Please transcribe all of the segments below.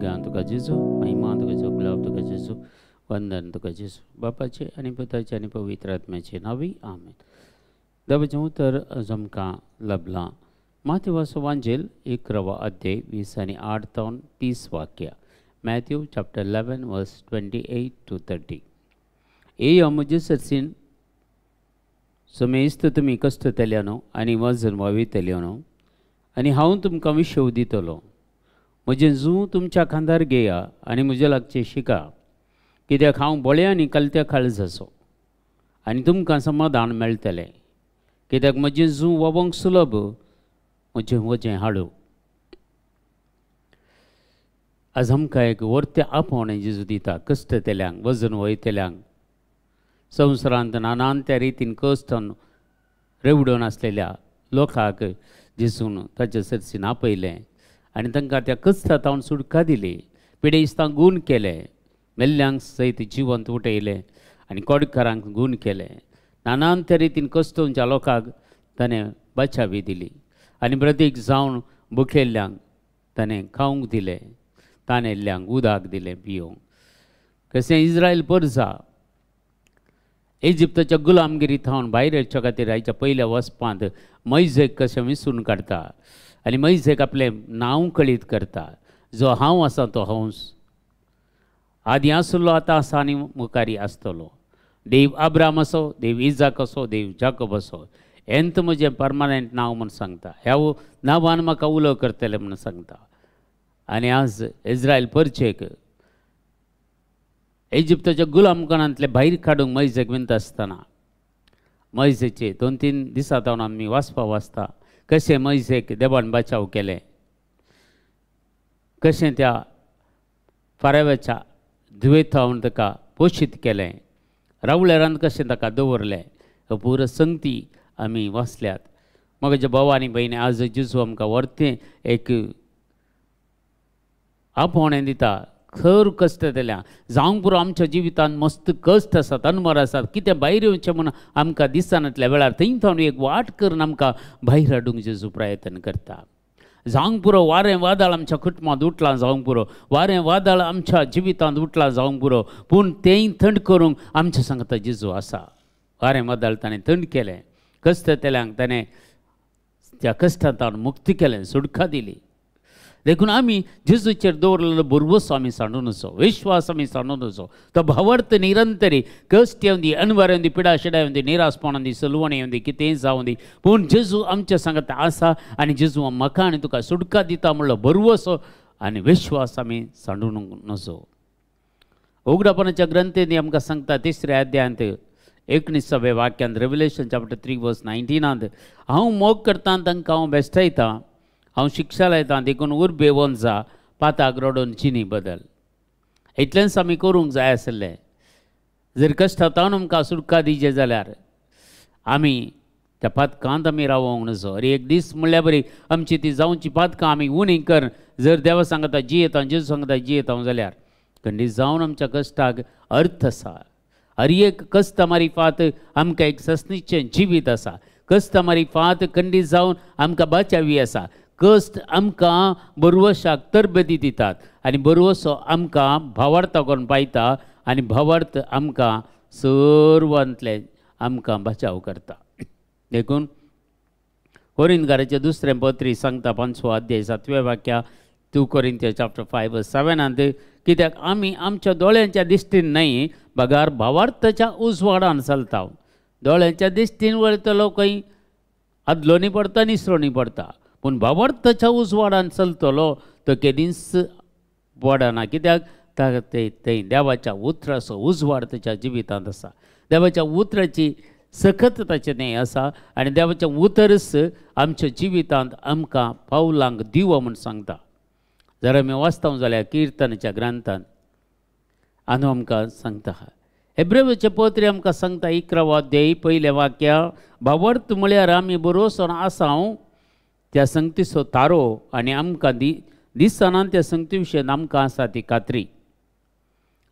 स्वर्गांत तुका जेजू, महिमा तुका जेजू, गुलाब तुका जेजू, वंदन तुका जेजू, बापाचे आनी पुताचे आनी पवित्र आत्म्याचे नांवी आमेन. देवाचें उतर आमकां लभलां. माथेवाचो वांजेल 11 अध्याय 20 आनी 8 तावन 30 वाक्या. मॅथ्यू चॅप्टर 11 वर्स 28 to 30. येया म्हजे सरसीन समेस्त तुमी कश्टतल्या न्हू आनी वजन वावयतल्या न्हू, आनी हांव तुमकां विशव दितलो. म्हजें जूं तुमच्या खांदार घेया आनी म्हजे लागचें शिका, कित्याक हांव बळ्या आनी कलत्या काळजाचो, आनी तुमकां समाधान मेळटलें. कित्याक म्हजें जूं वावोंक सुलभ, म्हजें वजें हाडू. आज आमकां एक वर्तें आपोवणें जेजू दिता कश्टतल्यांक, वजन वयतल्यांक, संवसारांत नानान त्या रितीन कश्टान रेवडून आसलेल्या लोकांक जेजून ताचे सरसीन आपयलें आनी तांकां त्या कश्टां तावन सुटका दिली. पिडेस्तांक गूण केलें, मेल्ल्यांक सयत जिवंत उठयलें आनी कोडकारांक गूण केलें. नानान त्या रितीन कश्टोवच्या लोकांक ताणें बचावी दिली आनी प्रतीक जावन भुकेल्ल्यांक ताणें खावंक दिलें, तानेल्ल्यांक उदक दिलें पियोवंक. कशें इस्रायल परजा इजिप्ताच्या गुलामगिरी थावन भायर येवच्या खातीर आयच्या पयल्या वचपांत मैजेक कशें विसरून काडटा आनी मैजेक आपलें नांव कळीत करता, जो हांव आसा तो हंस, आदीं आसलो आतां आसा आनी मुखारी आसतलो. देव अब्राम असो, देव इजाक असो, देव जाकोब असो, हेंत म्हजें परमनंट नांव म्हूण सांगता. ह्या नांवान म्हाका उलो करतले म्हूण सांगता. आनी आज इस्रायल परचेक इजिप्ताच्या गुलामकणांतले भायर काडूंक मैजेक विनता आसतना मैजेचे 2-3 दिसां तावन आमी वाचपा वाचता कशें मैजेक देवान बचाव केलें, कशें त्या फाराव्याच्या दुयेंतावन ताका पोशीत केलें, रावळेरान कशें ताका दवरलें, पुरो संगती आमी वाचल्यात. म्हज्या भाव आनी भयणी, आज जेजू आमकां वर्तें एक आपोवणें दिता. खर कश्ट दिल्या जावंक पुरो आमच्या जिवितांत मस्त कश्ट आसात, अनमर आसात, कितें भायर येवचें म्हूण आमकां दिसनातल्या वेळार थंय थावन एक वाट करून आमकां भायर हाडूंक जेजू प्रयत्न करता. जावंक पुरो वारें वादळ आमच्या कुटुंबांत उठलां जावंक पुरो, वारें वादळ आमच्या जिवितांत उठलां जावंक पुरो, पूण तेंय थंड करूंक आमच्या सांगता जेजू आसा. वारें वादळ ताणें थंड केलें, कश्टतल्यांक ताणें त्या कश्टांत मुक्ती केलें, सुटका दिली. देखून आमी जेजूचेर दवरलेलो भरवसो आमी सांडून वचो, विश्वास आमी सांडून वचो. तो भावार्थ निरंतरी कश्ट येवंदी, अणवार येवंदी, पिडा शिडा येवंदी, निरासपण येवंदी, सलवण येवंदी, कितेंय जावं दी, पूण जेजू आमच्या सांगता आसा आनी जेजू म्हाका आनी तुका सुटका दिता म्हणलो भरवसो आनी विश्वास आमी सांडून नजो. उगडापणाच्या ग्रंथेंत आमकां सांगता 3 अध्यायांत 19व्या वाक्यांत, रेवलेशन चॅप्टर 3 वर्स 19 हांव मोग करता तांकां हांव बेश्टायतां, हांव शिक्षा लायतां, देखून उर्बेवन जा, पाताक रडून चिनी बदल. इतलेंच आमी करूंक जाय आसलें. जर कश्टांत आमकां सुटका दिवचे जाल्यार आमी त्या पातकांत आमी रावोंक नजो. अरे एक दीस म्हणल्यार बरी आमची ती जावची पातकां आमी उणी कर जर देवा सांगता जियेता, जेजू सांगता जियेता जाल्यार खंडीत जावन आमच्या कश्टाक अर्थ आसा. हर एक कश्ट मारिफात आमकां एक ससनीचें जिवीत आसा. कश्ट मारिफात खंडीत जावन आमकां बचावी आसा. कश्ट आमकां बरवशाक तरबेती दितात आनी बरवसो आमकां भावार्थ करून पायता आनी भावार्थ आमकां सर्वांतले आमकां बचाव करता. देखून कोरिंतकाराचें 2 पत्री सांगता 5 अध्याय 7व्या वाक्या, 2 कोरिंथियन चॅप्टर 5 वर्स 7 कित्याक आमी आमच्या दोळ्यांच्या दिश्टीन न्हय बगार भावार्थाच्या उजवाडान चलता. दोळ्यांच्या दिश्टीन वळतलो खंय आदलोनी पडता निसरोनी पडता, पूण भावार्थाच्या उजवाडान चलतलो तो केदींच पडना. कित्याक ते देवाच्या उतराचो उजवाड ताच्या जिवितांत आसा. देवाच्या उतराची सखत ताचें न्हय आसा आनी देवाचें उतरच आमच्या जिवितांत आमकां पावलांक दिवो म्हूण सांगता. जर आमी वाचता जाल्यार किर्तनाच्या ग्रंथांत आनी आमकां सांगता हेब्रेवाचें पत्र आमकां सांगता 11 अध्याय 1 वाक्या, भावार्थ म्हळ्यार आमी बरोसो आसा त्या संगतीचो तारो आनी आमकां दिसना त्या संगती विशयन आमकां आसा ती खात्री.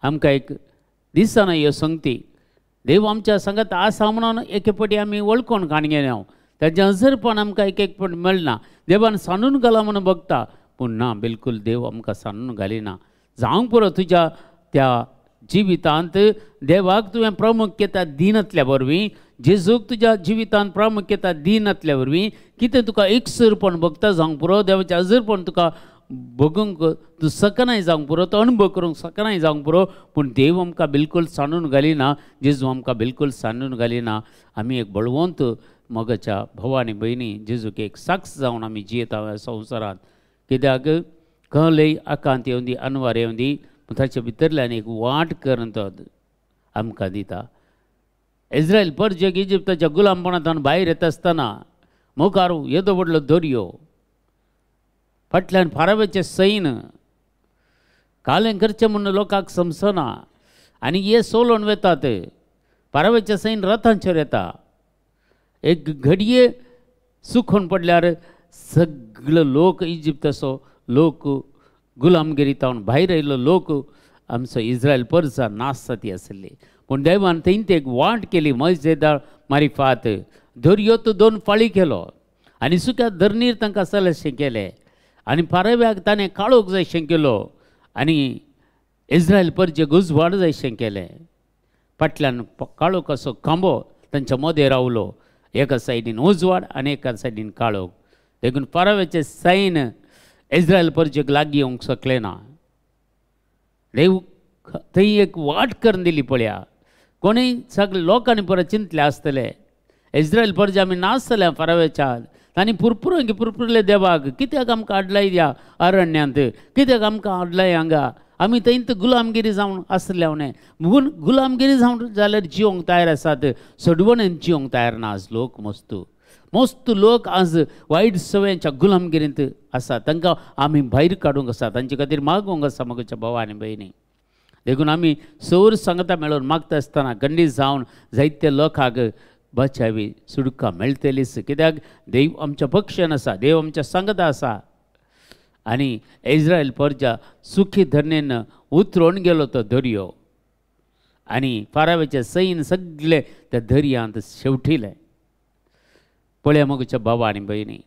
आमकां एक दिसना ह्यो संगती देव आमच्या सांगत आसा म्हणून एके फावटी आमी वळखून काणगेले हांव ताचें हजरपण आमकां एक एक फावट मेळना. देवान सांडून घाला म्हणून बघता, पूण ना, बिलकूल देव आमकां सांडून घालिना. जावंक पुरो तुज्या त्या जिवितांत देवाक तुवें प्रामुख्यता दिनातल्या वरवीं, जेजूक तुज्या जिवितांत प्रामुख्यता दिनातल्या वरवीं कितें तुका एकसुरपण भोगता जावंक पुरो, देवाचें हजरपण तुका भोगूंक तूं शकनाय जावंक पुरो, तो अणभव करूंक शकनाय जावंक पुरो, पूण देव आमकां बिलकूल सांडून घालिना, जेजू आमकां बिलकूल सांडून घालिना. आमी एक बळवंत मोगाच्या भाव आनी भयणी जेजूक एक साक्ष जावन आमी जियेता ह्या संवसारांत. कित्याक कहलय आकांत येवंदी, अनवार येवंदी, पूण ताचे भितरल्यान एक वाट करून तो आमकां दिता. इस्रायल परजेक इजिप्ताच्या गुलामपणांतल्यान भायर येता आसतना मुखार येदो व्हडलो दर्यो, फाटल्यान फाराव्याचें सैन, कालें करचें म्हणून लोकांक समजना आनी हे सोलोवन वेतात. फाराव्याचें सैन रथांचेर येता, एक घडये सुखोवन पडल्यार सगळो लोक इजिप्ताचो लोक गुलामगिरी तावन भायर आयिल्लो लोक आमचो इस्रायल परजा नाश जाती आसली. पूण देवान थंय एक वाट केली, मजेदार मारिफात दर्यो तो दोन फाळी केलो आनी सुक्या धरणीर तांकां चलशें केलें आनी फाराव्याक ताणें काळोख जायशें केलो आनी इस्रायल परजे उजवाड जायशें केलें. फाटल्यान काळोख असो खांबो तांच्या मदें रावलो, एका सायडीन उजवाड आनी एका सायडीन काळोख. देखून फाराव्याचें सैन इस्रायल परजेक लागीं येवंक शकलें ना. देव थंय एक वाट करून दिली. पळया कोणूय सगळे लोकांनी परत चिंतले आसतले इस्रायल परजे आमी नासतले फाराव्याच्या, तांणी पुरपुरून पुरपुरले देवाक, कित्याक आमकां हाडलाय ह्या अरण्यांत, कित्याक आमकां हाडलाय हांगा, आमी थंय गुलामगिरी जावन आसले न्हय. गुलामगिरी जावन जाल्यार जिवंक तयार आसात, सडवणेन जिवंक तयार ना. आज लोक मस्तू मस्त लोक आज वायट सवयांच्या गुलामगिरींत आसा, तांकां आमी भायर काडूंक आसा, तांचे खातीर मागूंक आसा म्हज्या भाव आनी भयणी. देखून आमी सौर सांगता मेळून मागता आसतना खंडीत जावन जायते लोकांक बचावी सुटका मेळटलीच. कित्याक देव आमच्या पक्षान आसा, देव आमच्या सांगता आसा. आनी इस्रायल परजा सुखी धरणेन उतरोवन गेलो तो दर्यो आनी फाराव्याचे सैन सगळे त्या दर्यांत शेवटिले. पळया म्हज्या भावा आनी भयणी,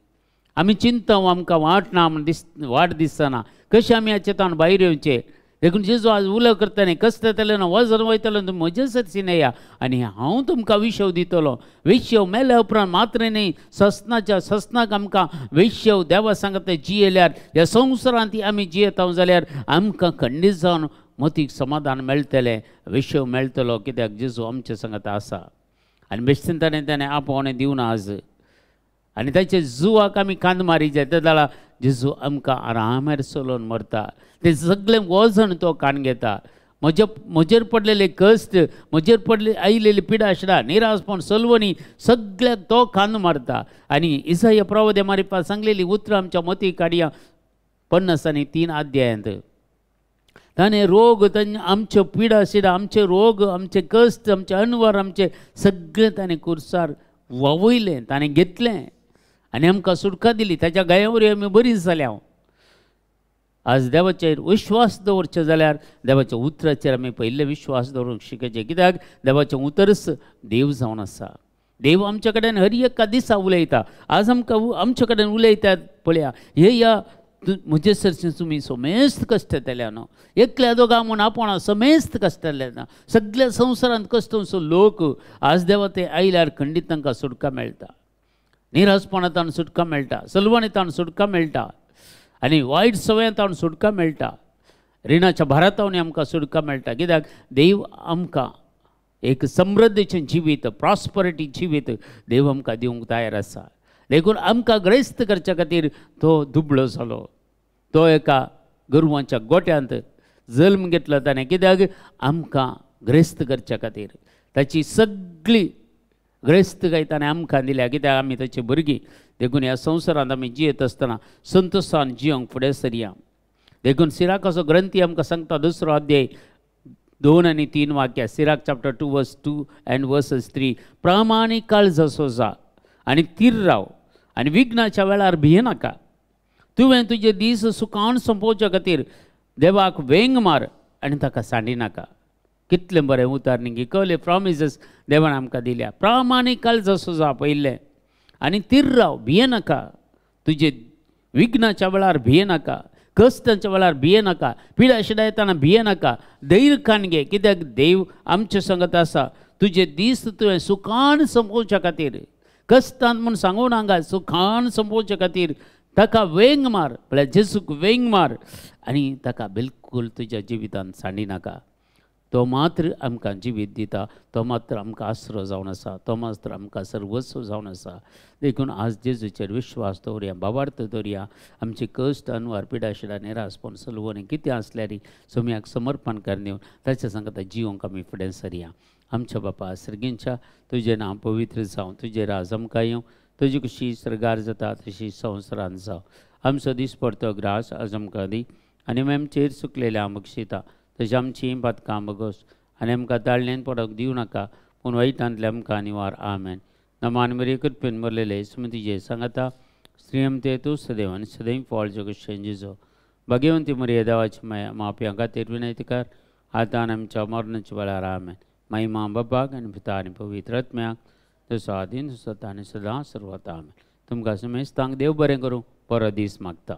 आमी चिंता आमकां वाट ना म्हण दिस वाट दिसना कशें आमी हाचे तावन भायर येवचें. देखून जेजू आज उलो करता कश्ट जातलें ना वजन वयतलें तुमी म्हजे सरशीं येया आनी हांव तुमकां विशव दितलो. विशव मेल्या उपरांत मात्र न्ही, ससनाच्या ससनाक आमकां विशव देवा सांगता जियेल्यार ह्या संवसारांत आमी जियेता जाल्यार आमकां खंडीत जावन मतीक समाधान मेळटलें, विशव मेळटलो. कित्याक जेजू आमचे सांगता आसा आनी बेश्टेन ताणें ताणें आपोवणें दिवना आज. आनी ताचे जुवाक आमी कांद मारी जाय तेदळा जेजू आमकां आरामार चलोवन मरता, ते सगळें वजन तो कान घेता. म्हजे म्हजेर पडलेले कश्ट, म्हजेर पडले आयिल्ली पिडा शिडा, निराशपण, सलवणी सगळ्याक तो कान मारता. आनी इसाया प्रवाद्या मारिफात सांगलेली उतरां आमच्या मती काडया 53 अध्यायांत. ताणें रोग, ताणें आमच्यो पिडा शिडा, आमचे रोग, आमचे कश्ट, आमचे अनवर, आमचे सगळें ताणें कुर्सार वावयलें, ताणें घेतलें आनी आमकां सुटका दिली. ताच्या गायावरी आमी बरी जाल्या. आज देवाचेर विश्वास दवरचें जाल्यार देवाच्या उतराचेर आमी पयले विश्वास दवरूंक शिकचें. कित्याक देवाचें उतरच देव जावन आसा. देव आमच्या कडेन हर एका दिसा उलयता. आज आमकां आमचे कडेन उलयतात. पळया हे ह्या म्हजे सरशीं तुमी समेस्त कश्ट येतले न्हू, एकल्या दोगां म्हूण आपोवणा समेस्त कश्ट येतले ना, सगळ्या संवसारांत कश्ट लोक आज देवा ते आयल्यार खंडीत तांकां सुटका मेळटा, निराशपणांत सुटका मेळटा, सलवणींत सुटका मेळटा आनी वायट सवयांत सुटका मेळटा, रिणाच्या भारांत आमकां सुटका मेळटा. कित्याक देव आमकां एक समृद्धीचें जिवीत, प्रॉस्परिटी जिवीत देव आमकां दिवंक तयार आसा. देखून आमकां ग्रेस्त करच्या खातीर तो दुबळो जालो, तो एका गोरवांच्या गोट्यांत जल्म घेतलो ताणें. कित्याक आमकां ग्रेस्त करच्या खातीर ताची सगळी ग्रेस्तकाय ताणें आमकां दिल्या. कित्याक आमी ताची भुरगीं. देखून ह्या संवसारांत आमी जियेत आसतना संतोशान जियोंक फुडें सरया. देखून सिराकाचो ग्रंथी आमकां सांगता 2 अध्याय 2 आनी 3 वाक्यां, Sirach chapter 2 verse 2 and verses 3. प्रामाणीक काळजाचो जा आनी थीर राव आनी विघ्नाच्या वेळार भियेनाका. तुवें तुजे दीस सुखान सोंपोवच्या खातीर देवाक वेंग मार आनी ताका सांडिनाका. कितलें बरें उतार न्ही, कहले प्रॉमिसीस देवान आमकां दिल्या. प्रामाणीक काळजाचो जा पयलें आनी थीर राव, भियेनाका. तुजे विघ्नाच्या वेळार भियेनाका, कश्टांच्या वेळार भियेनाका, पिडा शिडा येताना भियेनाका, धैर्य कान घे, कित्याक देव आमचे संगत आसा. तुजे दीस तुवें सुखान सोंपोवच्या खातीर, कश्टान म्हूण सांगू नाका, सुखान सोंपोवच्या खातीर ताका वेंग मार, म्हळ्यार जेजूक वेंग मार आनी ताका बिलकूल तुज्या जिवितान सांडी नाका. तो मात्र आमकां जिवीत दिता, तो मात्र आमकां आसरो जावन आसा, तो मात्र आमकां सर्वस्व जावन आसा. देखून आज जेजूचेर विश्वास दवरया, भावार्थ दवरया. आमचे कश्ट अनवार पिडा शिडा निरासपण सलवणी कितें आसल्यार सोम्याक समर्पण करून दिवन ताच्या सांगता जिवंक आमी फुडें सरया. आमच्या बापा सर्गींच्या, तुजें नांव पवित्र जावं, तुजें राज आमकां येवं, तुजी कशी सर्गार जाता तशी संवसारांत जावं. आमचो दिसपडतो ग्रास आज आमकां दी आनी आमचेर चुकलेल्या बक्षिता तशें आमची पातकां बगोस आनी आमकां ताळणेन पडोवंक दिवं नाका, पूण वायटांतले आमकां निवार. आमेन. नमान मरे कृपेन भरलेले स्मृतीचे सांगता स्त्रियम ते तूं सदैव आनी सदैव फळ जगशें जेजो. भाग्यवंती मरिया देवाची माया माप्यां खातीर विनयती कर आतां आनी आमच्या मरणाच्या वेळार. आमेन. महिमा बापाक आनी पिता आनी पवित्र आत्म्याक, जसो आदीन सता आनी सदां सर्वता. आमेन. तुमकां समेस्तांक देव बरें करूं, बरो दीस मागता.